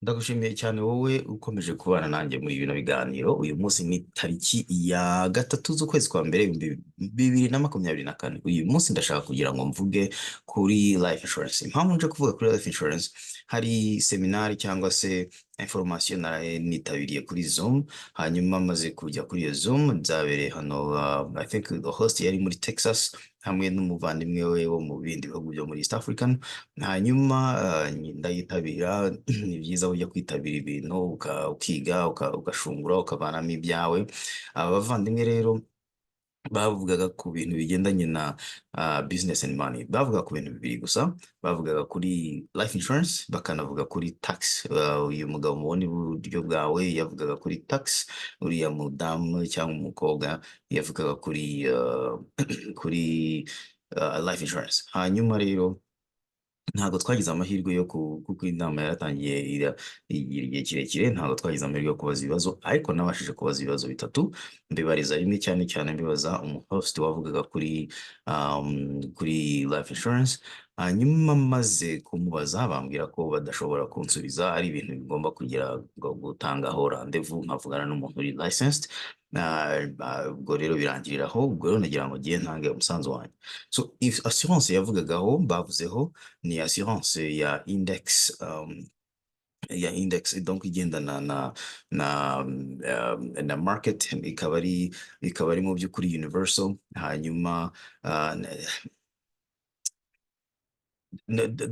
Ndagushimiye cyane wowe ukomeje kubana nanjye muri bino biganiro. Uyu munsi ni tariki ya 3 z'ukwezi kwa mbere 2024. Uyu munsi ndashaka kugira ngo mvuge kuri life insurance. Impamvu nje kuvuga kuri life insurance, hari seminari cyangwa se information naraye nitabiriye kuri Zoom. Hanyuma maze kujya kuri iyo Zoom, byabereye hano, I think the host yari muri Texas hamwe n'umuvandimwe we wo mu bindi bihugu byo muri East African. Hanyuma ndayitabira. Ni byiza ujya kwitabira ibintu ukiga, ugashungura, ukavanamo ibyawe. Aba bavandimwe rero bavugaga ku bintu bigendanye na business and money. Bavuga ku bintu bibiri gusa: bavugaga kuri life insurance, bakanavuga kuri tax. Uyu mugabo mubona iburyo bwawe yavugaga kuri tax, uriya mudamu cyangwa umukobwa yavugaga kuri life insurance. Hanyuma rero ntabwo twagize amahirwe yo kuko inama yaratangiye igira igihe kirekire, ntabwo twagize amahirwe yo kubaza ibibazo, ariko nabashije kubaza ibibazo bitatu, mbibariza rimwe, cyane cyane mbibaza umuhost wavugaga kuri life insurance. Hanyuma maze kumubaza, bambwira ko badashobora kunsubiza, ari ibintu bigomba kugira ngo gutangaho rendez-vous nkavugana n'umuntu uri licensed. Ubwo rero birangirira aho. Ubwo rero nagira ngo ngiye ntange umusanzu wanjye. So if assurance yavugagaho, bavuzeho, ni assurance ya index, ya index, donc igendana na market, ikaba ari mu by'ukuri universal. Hanyuma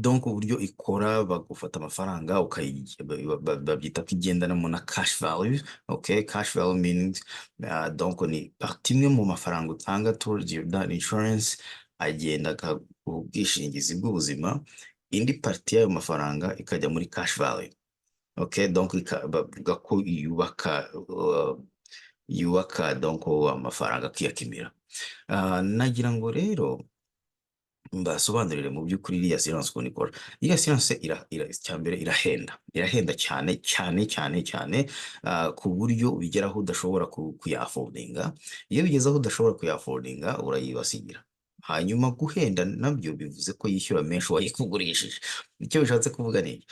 donc uburyo ikora, bagufata amafaranga, babyita ko igendanamo na cash value. Okay, cash value means donc ni partie imwe mu mafaranga utanga towards your that insurance, agenda akaguha ubwishingizi bw'ubuzima, indi partie y'ayo mafaranga ikajya muri cash value. Okay, donc bavuga ko yubaka donc amafaranga akiyakimira. Nagira ngo rero mbasobanurire mu by'ukuri iriya assurance ukuntu ikora. Iriya assurance icya mbere irahenda, irahenda cyane cyane cyane cyane, ku buryo bigera aho udashobora kuyaffordinga. Iyo bigeze aho udashobora kuyaffordinga, urayibasigira. Hanyuma guhenda nabyo bivuze ko yishyura menshi uwayikugurishije. Icyo bishatse kuvuga ni iki?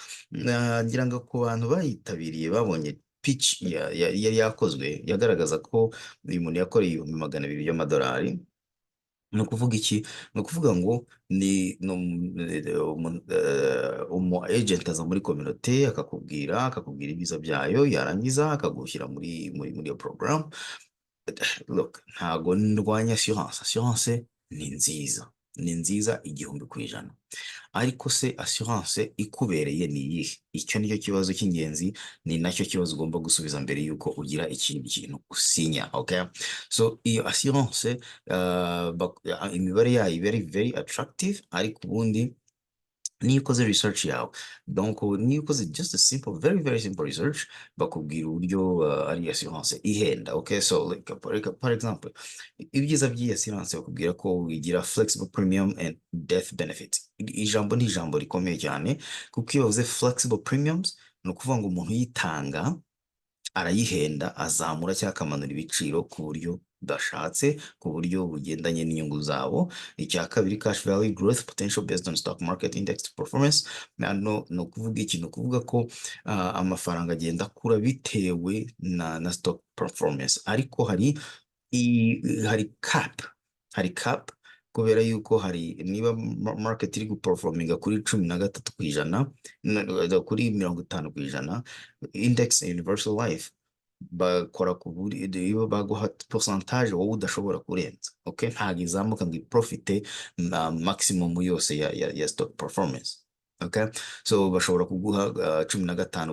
Ngira ngo ku bantu bayitabiriye babonye pitch yari yakozwe, yagaragaza ko uyu muntu yakoreye 200,000 by'amadolari. Ni ukuvuga iki? Ni ukuvuga ngo ni umu agent aza muri communauté, akakubwira ibyiza byayo, yarangiza akagushyira muri iyo porogaramu. Look, ntago ndwanya assurance. Assurance ni nziza, ni nziza 1000%. Ariko se assurance ikubereye ni iyihe? Icyo nicyo kibazo cy'ingenzi, ni nacyo kibazo ugomba gusubiza mbere y'uko ugira ikindi kintu usinya. Okay, so iyo assurance, imibare yayo iba ari very attractive, ariko ubundi niyo ukoze research yawe, donc niyo ukoze just a simple, very very simple research, bakubwira uburyo ari assurance ihenda. Okay, so like, for example, ibyiza by'iyi assurance, bakubwira ko igira flexible premium and death benefit. Ijambo ni ijambo rikomeye cyane, kuko iyo bavuze flexible premiums, ni ukuvuga ngo umuntu uyitanga arayihenda, azamura cyangwa akamanura ibiciro ku buryo budashatse, ku buryo bugendanye n'inyungu zabo. Icya kabiri, cash value growth potential based on stock market index performance. Hano ni ukuvuga iki? Ni ukuvuga ko amafaranga agenda akura bitewe na stock performance, ariko hari cap, kubera yuko hari niba market iri guperforminga kuri 13%, kuri 50%, index universal life bakora ku buryo iyo baguha pourcentage wowe udashobora kurenza. Okay, ntabwo izamuka ngo iprofite na maximum yose ya stock performance. Okay, so bashobora kuguha 15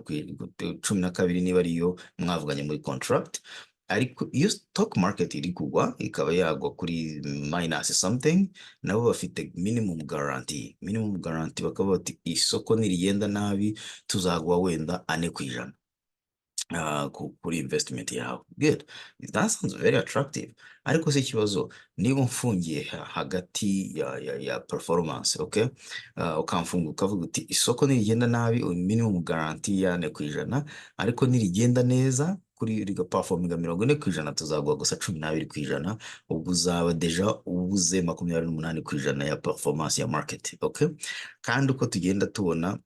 12 niba ariyo mwavuganye muri contract, ariko iyo stock market iri kugwa, ikaba yagwa kuri minus something, nabo bafite minimum guarantee. Minimum guarantee, bakaba bati isoko nirigenda nabi tuzaguha wenda 4% kuri investment yawe. Good, that sounds very attractive. Ariko si ikibazo niba umfungiye hagati ya performance, okay, ukamfunga ukavuga uti isoko nirigenda nabi minimum guarantee ya 4%, ariko nirigenda neza kuri rigaperforminga 40%, tuzaguha gusa 12%. Ubwo uzaba déjà ubuze 28% ya performance ya market. Okay, kandi uko tugenda tubona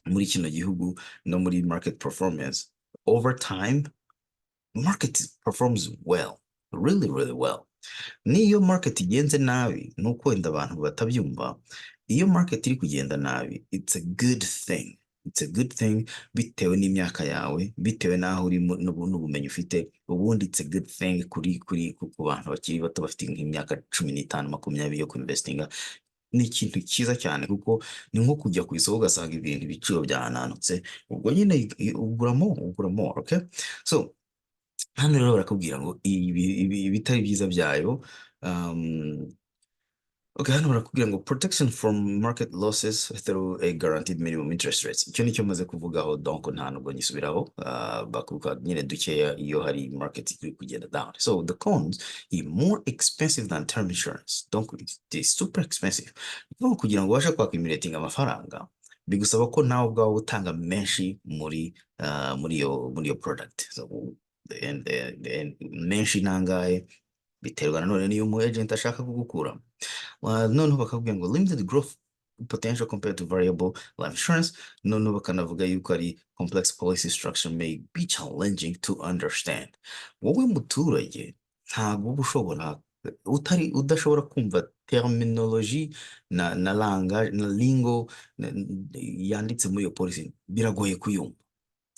Muri kino gihugu no muri market performance over time, market performs well, really, really well. N'iyo market igenze nabi, nuko wenda abantu batabyumva, iyo market iri kugenda nabi, it's a good thing, it's a good thing, bitewe n'imyaka yawe, bitewe n'aho uri n'ubumenyi ufite. Ubundi it's a good thing kuri ku bantu bakiri bato, bafite nk'imyaka 15, 20 yo kuinvestinga. Ni ikintu cyiza cyane, kuko ni nko kujya ku isoko ugasanga ibintu ibiciro byahananutse, ubwo nyine uguramo, uguramo. Okay, so hano rero barakubwira ngo ibi ibitari byiza byayo. Okay, hano barakubwira ngo protection from market losses through a guaranteed minimum interest rates. Icyo nicyo maze kuvugaho, donc nta nubwo nyisubiraho. Bakuka nyine dukeya iyo hari market iri kugenda down. So the cons is more expensive than term insurance, donc it is super expensive. Ni ukuvuga ngo kugira ngo ubashe kwaccumulating amafaranga, bigusaba ko nawe ubwawe utanga menshi muri iyo product. So and menshi nangahe biterwa nanone n'iyo umu agent ashaka kugukuramo. Noneho bakakubwira ngo limited growth potential compared to variable life insurance. Noneho bakanavuga yuko ari complex policy structure may be challenging to understand. Wowe muturage ntabwo uba ushobora, utari udashobora kumva terminology na langage na lingo yanditse muri iyo policy, biragoye kuyumva.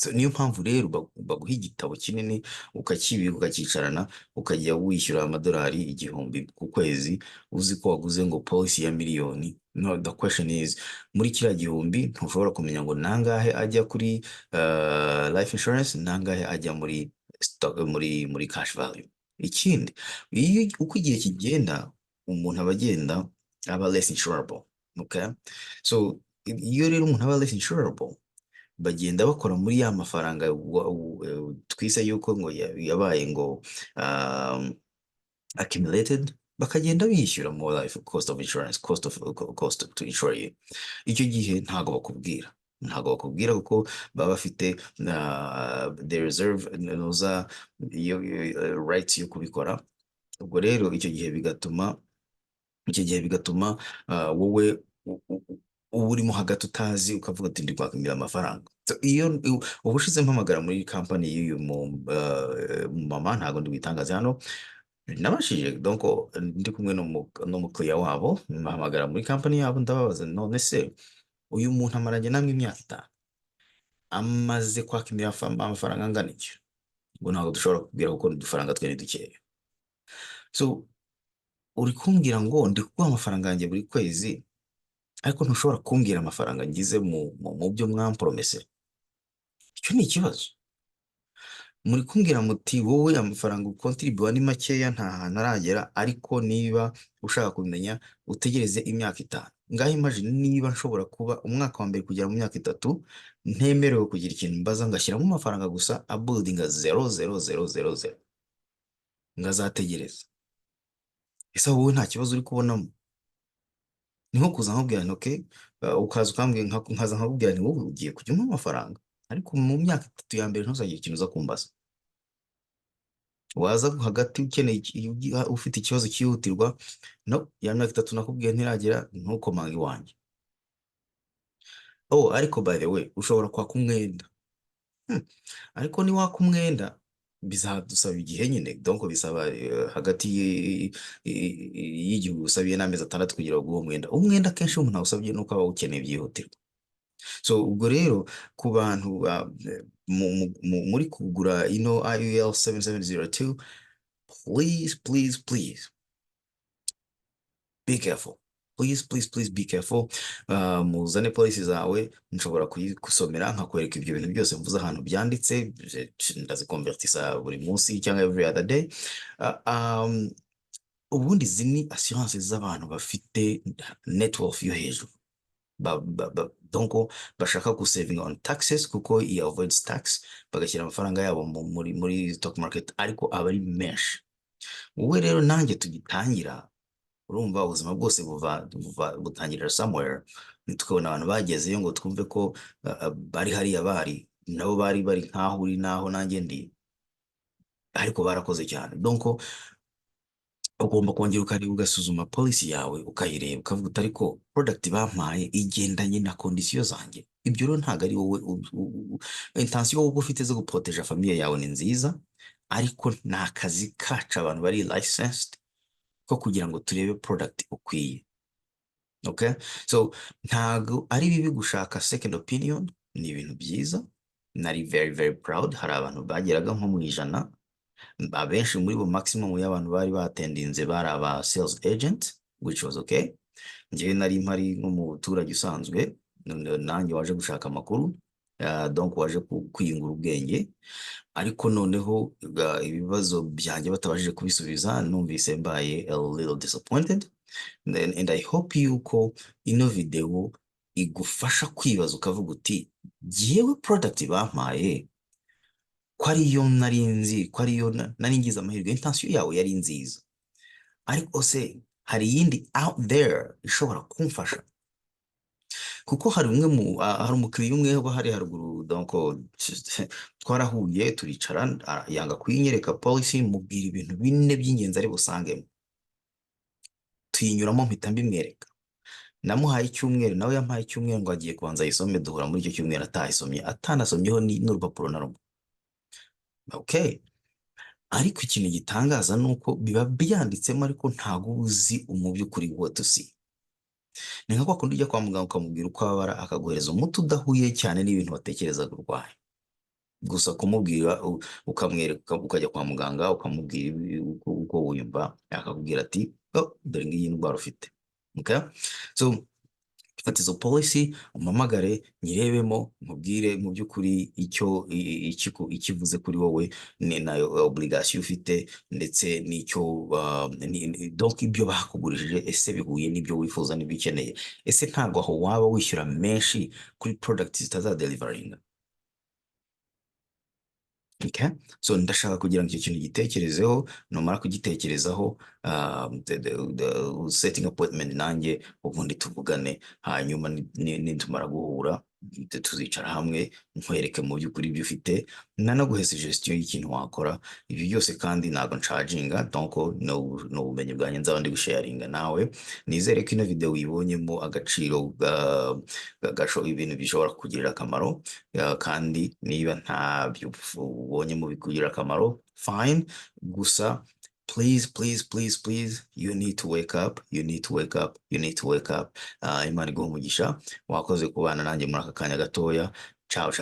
So, niyo mpamvu rero baguha igitabo kinini, ukakibika, ukacyicarana, ukajya wishyura amadolari 1000 ku kwezi, uzi ko waguze ngo policy ya miliyoni. No, the question is, muri kiriya gihumbi ntushobora kumenya ngo nangahe ajya kuri life insurance, nangahe ajya muri stock, muri cash value. Ikindi, iyo uko igihe kigenda, umuntu aba agenda aba less insurable. Okay, so iyo rero umuntu aba less insurable, bagenda bakora muri ya mafaranga twise yuko ngo yabaye ngo accumulated, bakagenda bishyura more life cost of insurance, cost to insure you. Icyo gihe ntabwo bakubwira kuko baba bafite the reserve noza iyo rights yo kubikora. Ubwo rero icyo gihe bigatuma wowe uba urimo hagati utazi, ukavuga ati ndi kwakumira amafaranga. So, iyo ubushize mpamagara muri company y'uyu mama, ntabwo ndi buyitangaze hano, nabashije, donc ndi kumwe n'umukiriya wabo, mpamagara muri company yabo, ndababaza: none se uyu muntu amaranye namwe imyaka 5, amaze kwakimira amafaranga angana iki? Ngo ntabwo dushobora kubwira kuko udufaranga twe ni dukeya. So uri kumbwira ngo ndi kuguha amafaranga yanjye buri kwezi, ariko ntushobora kumbwira amafaranga ngize mu byo mwampromese. Icyo ni ikibazo. Muri kumbwira muti wowe amafaranga ucontribua ni makeya, nta hantu aragera, ariko niba ushaka kumenya utegereze imyaka 5. Ngaho imagine niba nshobora kuba umwaka wa mbere kugera mu myaka 3 ntemerewe kugira ikintu mbaza, ngashyiramo amafaranga gusa abuildinga zero zero zero zero zero, ngazategereza. Ese wowe nta kibazo uri kubonamo? Ni nko kuza nkabwira nti okay, ukaza ukambwira, nkaza nkakubwira nti wowe ugiye kujya umpa amafaranga, ariko mu myaka 3 ya mbere ntuzagire ikintu uza kumbaza. Waza hagati ukeneye ufite ikibazo cyihutirwa, no ya myaka 3 nakubwiye ntiragera, ntukomange iwanjye. Oh, ariko by the way, ushobora kwaka umwenda. Ariko niwaka umwenda bizadusaba igihe nyine, donc bisaba hagati y'igihe usabiye n'amezi 6 kugira ngo uwo mwenda. Akenshi iyo umuntu awusabye nuko aba awukeneye byihutirwa. So ubwo rero ku bantu muri kugura ino IUL 7702, please, please, please be careful, please, please, please be careful. Muzane policy zawe, nshobora kuyigusomera, nkakwereka ibyo bintu byose mvuze ahantu byanditse. Ndaziconvertisa buri munsi cyangwa every other day. Ubundi izi ni assurance z'abantu bafite net worth yo hejuru, donc bashaka gusavinga on taxes, kuko iyi avoids tax, bagashyira amafaranga yabo muri stock market, ariko aba ari menshi. Wowe rero nanjye tugitangira, urumva ubuzima bwose buva butangirira somewhere. Tukabona abantu bagezeyo ngo twumve ko bari hariya, bari nabo bari nk'aho uri n'aho nanjye ndi, ariko barakoze cyane. Donc ugomba kongera ukareba, ugasuzuma policy yawe, ukayireba, ukavuga uti ariko product bampaye igendanye na condition zanjye. Ibyo rero ntabwo ari wowe. Intention wowe ufite zo guproteja famille yawe ni nziza, ariko ni akazi kacu abantu bari licensed ko kugira ngo turebe product ukwiye. Okay, so ntabwo ari bibi gushaka second opinion, ni ibintu byiza. Nari very very proud. Hari abantu bageraga nko mu 100, abenshi muri bo, maximum y'abantu bari batendinze bari aba sales agent, which was okay. Njyewe nari mpari nk'umuturage usanzwe, nanjye waje gushaka amakuru, donc waje kwiyungura ubwenge. Ariko noneho ibibazo byanjye batabashije kubisubiza, numvise mbaye a little disappointed. And I hope yuko ino video igufasha kwibaza ukavuga uti: "Jyewe product bampaye ko ariyo nari nzi, ko ariyo nari ngize amahirwe." Intention yawe yari nziza, ariko se hari iyindi out there ishobora kumfasha? Kuko hari umwe mu hari umukiriya umwe uba hari haruguru, donc twarahuye, turicara, yanga kuyinyereka policy, mubwira ibintu bine by'ingenzi ari busangemo, tuyinyuramo, mpita mbimwereka. Namuhaye icyumweru, nawe yampaye icyumweru ngo agiye kubanza ayisome. Duhura muri icyo cyumweru atayisomye, atanasomyeho n'urupapuro na rumwe. Okay, ariko ikintu gitangaza ni uko biba byanditsemo, ariko ntabwo uba uzi mu by'ukuri what to see. Ni nka kwa kundi ujya kwa muganga ukamubwira uko ababara, akaguhereza umuti udahuye cyane n'ibintu watekerezaga urwaye. Gusa kumubwira, ukamwereka, ukajya kwa muganga ukamubwira uko wiyumva, akakubwira ati: "Oh, dore ngiyi ndwara ufite." Okay, so fata izo policy, umpamagare, nyirebemo, nkubwire mu by'ukuri icyo ikivuze kuri wowe, ni nayo obligation ufite, ndetse n'icyo donc ibyo bakugurishije, ese bihuye n'ibyo wifuza n'ibyo ukeneye? Ese ntabwo aho waba wishyura menshi kuri product zitazadeliveringa? Okay? So ndashaka kugira ngo icyo kintu gitekerezeho. Numara kugitekerezaho, the setting appointment nanjye, ubundi tuvugane. Hanyuma nitumara guhura, tuzicara hamwe, nkwereke mu by'ukuri ibyo ufite, nanaguhe suggestion y'ikintu wakora. Ibyo byose kandi ntabwo ncharginga, donc ni ubumenyi bwanjye nzaba ndi gusharinga nawe. Nizere ko ino video uyibonyemo agaciro, ibintu bishobora kukugirira akamaro. Kandi niba ntabyo ubonyemo bikugirira akamaro, fine. Gusa please, please, please, please, you need to wake up, you need to wake up, you need to wake up. Imana iguhe umugisha. Wakoze kubana nanjye muri aka kanya gatoya. Ciao ciao.